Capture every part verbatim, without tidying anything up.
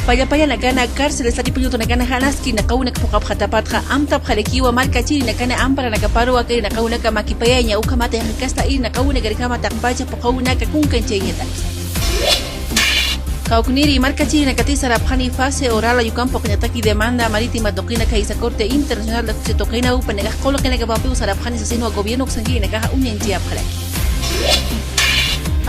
Pallapallanakana cárceles tatipuñutanakana janaski irnaqawinaka phuqapxatapatxa amtapxarakiwa markachirinakana amparanakaparu aka irnaqawinaka makipayaña ukhamata yaqhikasta irnaqawinakarjama taqpacha phuqawinaka kunkanchayañataki. Kawkniri markachirinakati sarapxani fase oral ayukampuqñataki demanda marítima tuqina khaysa corte internacional de justicia tuqina upanakax qullqinakapampiw sarapxani sasinwa gobierno uksankirinakaxa uñanchiyapxaraki.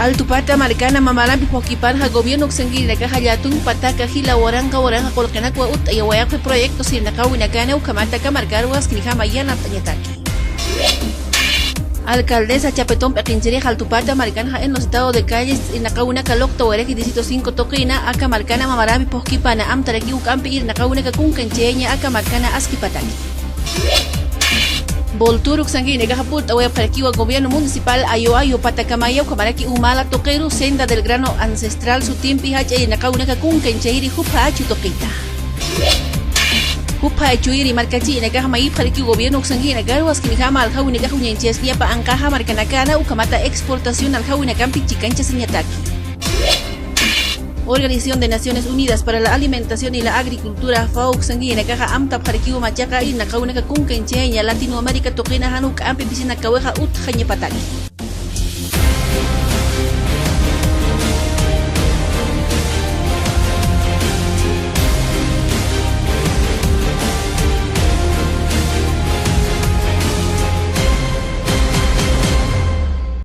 Altupata markana mamarampi phuqkipanxa gobierno uksankirinakaxa llatun pataka jila waranqa waranqa qullqinakwa utt'ayawayapxi proyectos irnaqawinakana ukhamata aka markarwa askinijama yanapt'añataki. Alcaldesa chapeton p'iqinchirix altupata markanxa en los estados de calles irnaqawinaka locta wayraki distrito cinco tuqina aka markana mamarampi phuqkipana amtaraki uk'ampi irnaqawinaka kunkanchayaña aka markana askipataki. Boltur uksankirinakaxa purt'awayapxarakiwa gobierno municipal ayo ayo patakamaya ukhamaraki umala tuqiru senda del grano ancestral sutimpi jach'a irnaqawinaka kunkanchayiri jupha achu tuqita. Jupha achuyiri markachirinakaxa mayipxarakiw gobierno uksankirinakaru askinijama aljawinakax uñanchayaskiñapa anqaxa markanakana ukhamata exportación aljawinakampi chikanchasiñataki. Organización de Naciones Unidas para la Alimentación y la Agricultura, fao uksankirinakaxa amtapxarakiw machaqa irnaqawinaka kunkanchayaña Latinoamérica tuqina jan uk'ampi pisina kawixa utjañapataki.